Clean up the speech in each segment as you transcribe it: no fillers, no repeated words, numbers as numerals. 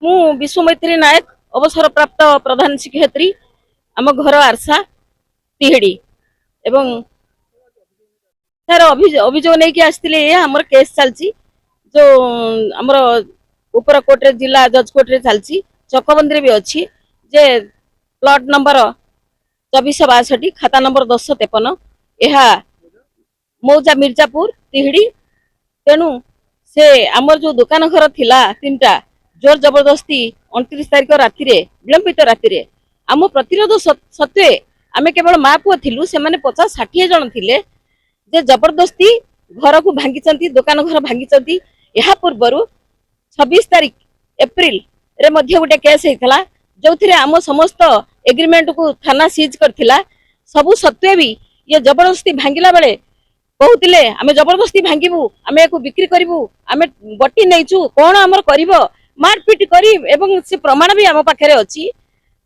ମୁଁ ବିଶ୍ୱମୈତ୍ରୀ ନାୟକ, ଅବସରପ୍ରାପ୍ତ ପ୍ରଧାନ ଶିକ୍ଷୟିତ୍ରୀ। ଆମ ଘର ଆରସା, ତିହିଡି। ଏବଂ ସାର୍, ଅଭିଯୋଗ ନେଇକି ଆସିଥିଲି ଏଇଆ, ଆମର କେସ୍ ଚାଲିଛି, ଯୋଉ ଆମର ଉପର କୋର୍ଟରେ, ଜିଲ୍ଲା ଜଜ୍ କୋର୍ଟରେ ଚାଲିଛି, ଚକବନ୍ଦୀରେ ବି ଅଛି, ଯେ ପ୍ଲଟ ନମ୍ବର 2462, ଖାତା ନମ୍ବର 1053, ଏହା ମୌଜା ମିର୍ଜାପୁର, ତିହିଡି। ତେଣୁ ସେ ଆମର ଯୋଉ ଦୋକାନ ଘର ଥିଲା ତିନିଟା, ଜୋର ଜବରଦସ୍ତି 29 ତାରିଖ ରାତିରେ, ବିଳମ୍ବିତ ରାତିରେ, ଆମ ପ୍ରତିରୋଧ ସତ୍ତ୍ୱେ, ଆମେ କେବଳ ମା ପୁଅ ଥିଲୁ, ସେମାନେ 50-60 ଜଣ ଥିଲେ, ଯେ ଜବରଦସ୍ତି ଘରକୁ ଭାଙ୍ଗିଛନ୍ତି, ଦୋକାନ ଘର ଭାଙ୍ଗିଛନ୍ତି। ଏହା ପୂର୍ବରୁ 26 ତାରିଖ ଏପ୍ରିଲରେ ମଧ୍ୟ ଗୋଟେ କେସ୍ ହେଇଥିଲା, ଯୋଉଥିରେ ଆମ ସମସ୍ତ ଏଗ୍ରିମେଣ୍ଟକୁ ଥାନା ସିଜ୍ କରିଥିଲା। ସବୁ ସତ୍ତ୍ୱେ ବି ଇଏ ଜବରଦସ୍ତି ଭାଙ୍ଗିଲା ବେଳେ କହୁଥିଲେ, ଆମେ ଜବରଦସ୍ତି ଭାଙ୍ଗିବୁ, ଆମେ ୟାକୁ ବିକ୍ରି କରିବୁ, ଆମେ ବଟି ନେଇଛୁ, କଣ ଆମର କରିବ, ମାରପିଟ କରି। ଏବଂ ସେ ପ୍ରମାଣ ବି ଆମ ପାଖରେ ଅଛି।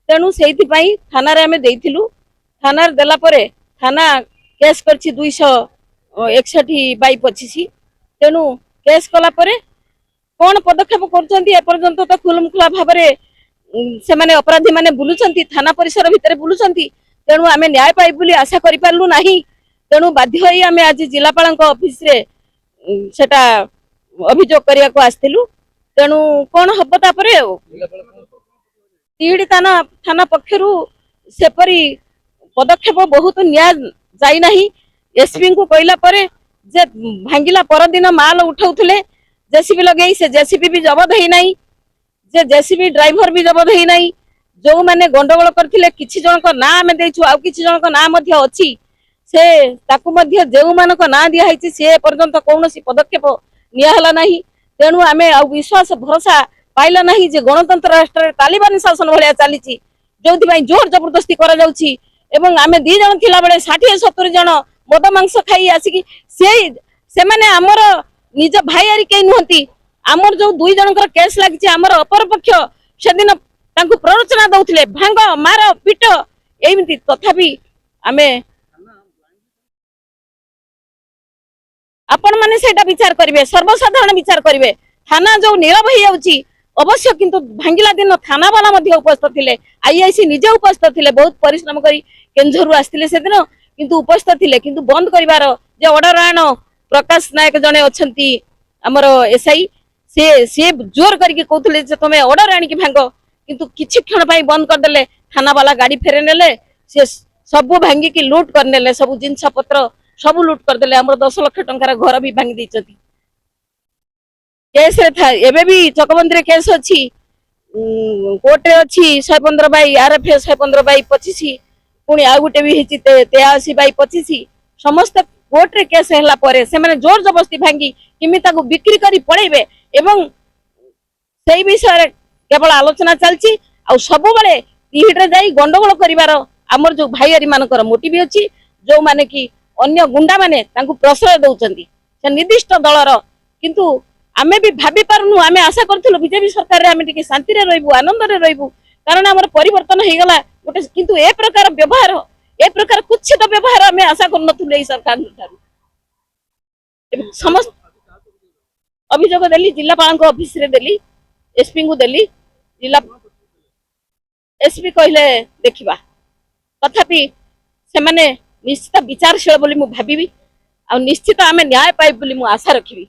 ତେଣୁ ସେଇଥିପାଇଁ ଥାନାରେ ଆମେ ଦେଇଥିଲୁ। ଥାନାରେ ଦେଲା ପରେ ଥାନା କେସ୍ କରିଛି 261/25। ତେଣୁ କେସ୍ କଲା ପରେ କଣ ପଦକ୍ଷେପ କରୁଛନ୍ତି, ଏପର୍ଯ୍ୟନ୍ତ ତ ଖୁଲମଖୁଲା ଭାବରେ ସେମାନେ ଅପରାଧୀ ମାନେ ବୁଲୁଛନ୍ତି, ଥାନା ପରିସର ଭିତରେ ବୁଲୁଛନ୍ତି। ତେଣୁ ଆମେ ନ୍ୟାୟ ପାଇବୁ ବୋଲି ଆଶା କରିପାରିଲୁ ନାହିଁ। ତେଣୁ ବାଧ୍ୟ ହୋଇ ଆମେ ଆଜି ଜିଲ୍ଲାପାଳଙ୍କ ଅଫିସରେ ସେଟା ଅଭିଯୋଗ କରିବାକୁ ଆସିଥିଲୁ। ତେଣୁ କଣ ହବ ତାପରେ ଆଉ ତିହିଡି ଥାନା ପକ୍ଷରୁ ସେପରି ପଦକ୍ଷେପ ବହୁତ ନିଆ ଯାଇନାହିଁ। ଏସପିଙ୍କୁ କହିଲା ପରେ ଯେ ଭାଙ୍ଗିଲା ପରଦିନ ମାଲ ଉଠାଉଥିଲେ ଜେସିବି ଲଗେଇ, ସେ ଜେସିବି ବି ଜବତ ହେଇନାହିଁ, ଯେ ଜେସିବି ଡ୍ରାଇଭର ବି ଜବତ ହେଇନାହିଁ। ଯୋଉମାନେ ଗଣ୍ଡଗୋଳ କରିଥିଲେ, କିଛି ଜଣଙ୍କ ନାଁ ଆମେ ଦେଇଛୁ, ଆଉ କିଛି ଜଣଙ୍କ ନାଁ ମଧ୍ୟ ଅଛି। ସେ ତାକୁ ମଧ୍ୟ ଯେଉଁମାନଙ୍କ ନାଁ ଦିଆହେଇଛି, ସେ ଏପର୍ଯ୍ୟନ୍ତ କୌଣସି ପଦକ୍ଷେପ ନିଆହେଲା ନାହିଁ। ତେଣୁ ଆମେ ଆଉ ବିଶ୍ୱାସ ଭରସା ପାଇଲା ନାହିଁ ଯେ ଗଣତନ୍ତ୍ର ରାଷ୍ଟ୍ରରେ ତାଲିବାନ ଶାସନ ଭଳିଆ ଚାଲିଛି, ଯୋଉଥିପାଇଁ ଜୋର ଜବରଦସ୍ତି କରାଯାଉଛି। ଏବଂ ଆମେ ଦି ଜଣ ଥିଲାବେଳେ 60-70 ଜଣ ମଦ ମାଂସ ଖାଇ ଆସିକି, ସେଇ ସେମାନେ ଆମର ନିଜ ଭାଇଆରି କେହି ନୁହନ୍ତି। ଆମର ଯୋଉ ଦୁଇ ଜଣଙ୍କର କେସ୍ ଲାଗିଛି, ଆମର ଅପରପକ୍ଷ ସେଦିନ ତାଙ୍କୁ ପ୍ରରୋଚନା ଦଉଥିଲେ, ଭାଙ୍ଗ, ମାର, ପିଟ, ଏମିତି। ତଥାପି ଆମେ, ଆପଣ ମାନେ ସେଇଟା ବିଚାର କରିବେ, ସର୍ବସାଧାରଣ ବିଚାର କରିବେ। ଥାନା ଯୋଉ ନୀରବ ହେଇଯାଉଛି ଅବଶ୍ୟ, କିନ୍ତୁ ଭାଙ୍ଗିଲା ଦିନ ଥାନା ବାଲା ମଧ୍ୟ ଉପସ୍ଥିତ ଥିଲେ, ଆଇଆଇସି ନିଜେ ଉପସ୍ଥିତ ଥିଲେ। ବହୁତ ପରିଶ୍ରମ କରି କେନ୍ଦୁଝରରୁ ଆସିଥିଲେ ସେଦିନ, କିନ୍ତୁ ଉପସ୍ଥିତ ଥିଲେ। କିନ୍ତୁ ବନ୍ଦ କରିବାର ଯେ ଅର୍ଡର ଆଣ, ପ୍ରକାଶ ନାୟକ ଜଣେ ଅଛନ୍ତି ଆମର ଏସ୍ଆଇ, ସେ ସିଏ ଜୋର କରିକି କହୁଥିଲେ ଯେ ତମେ ଅର୍ଡର ଆଣିକି ଭାଙ୍ଗ। କିନ୍ତୁ କିଛି କ୍ଷଣ ପାଇଁ ବନ୍ଦ କରିଦେଲେ, ଥାନା ବାଲା ଗାଡି ଫେରେଇ ନେଲେ, ସେ ସବୁ ଭାଙ୍ଗିକି ଲୁଟ୍ କରିନେଲେ, ସବୁ ଜିନିଷ ପତ୍ର ସବୁ ଲୁଟ୍ କରିଦେଲେ। ଆମର 10 ଲକ୍ଷ ଟଙ୍କାର ଘର ବି ଭାଙ୍ଗି ଦେଇଛନ୍ତି। କେସରେ ଥାଏ, ଏବେ ବି ଚକବନ୍ଦୀରେ କେସ୍ ଅଛି, କୋର୍ଟରେ ଅଛି, 115 ବାଇ ଆର ଏଫ 115/25। ପୁଣି ଆଉ ଗୋଟେ ବି ହେଇଛି 83/25। ସମସ୍ତ କୋର୍ଟରେ କେସ୍ ହେଲା ପରେ ସେମାନେ ଜୋର ଜବରଦସ୍ତି ଭାଙ୍ଗି କେମିତି ତାକୁ ବିକ୍ରି କରି ପଳେଇବେ ଏବଂ ସେଇ ବିଷୟରେ କେବଳ ଆଲୋଚନା ଚାଲିଛି। ଆଉ ସବୁବେଳେ ତିହିଡିରେ ଯାଇ ଗଣ୍ଡଗୋଳ କରିବାର ଆମର ଯୋଉ ଭାଇଆରୀ ମାନଙ୍କର ମୋଟିଭ ଅଛି, ଯୋଉମାନେ କି ଅନ୍ୟ ଗୁଣ୍ଡା ମାନେ ତାଙ୍କୁ ପ୍ରଶ୍ରୟ ଦଉଛନ୍ତି, ସେ ନିର୍ଦ୍ଦିଷ୍ଟ ଦଳର। କିନ୍ତୁ ଆମେ ବି ଭାବି ପାରୁନୁ। ଆମେ ଆଶା କରୁଥିଲୁ ବିଜେପି ସରକାରରେ ଆମେ ଟିକେ ଶାନ୍ତିରେ ରହିବୁ, ଆନନ୍ଦରେ ରହିବୁ, କାରଣ ଆମର ପରିବର୍ତ୍ତନ ହେଇଗଲା ଗୋଟେ। କିନ୍ତୁ ଏ ପ୍ରକାର ବ୍ୟବହାର, ଏ ପ୍ରକାର କୁତ୍ସିତ ବ୍ୟବହାର ଆମେ ଆଶା କରୁନଥିଲୁ ଏଇ ସରକାରଙ୍କ ଠାରୁ। ଏବେ ସମସ୍ତ ଅଭିଯୋଗ ଦେଲି, ଜିଲ୍ଲାପାଳଙ୍କ ଅଫିସରେ ଦେଲି, ଏସପିଙ୍କୁ ଦେଲି। ଜିଲ୍ଲା ଏସପି କହିଲେ ଦେଖିବା। ତଥାପି ସେମାନେ ନିଶ୍ଚିତ ବିଚାରଶୀଳ ବୋଲି ମୁଁ ଭାବିବି ଆଉ ନିଶ୍ଚିତ ଆମେ ନ୍ୟାୟ ପାଇବୁ ବୋଲି ମୁଁ ଆଶା ରଖିବି।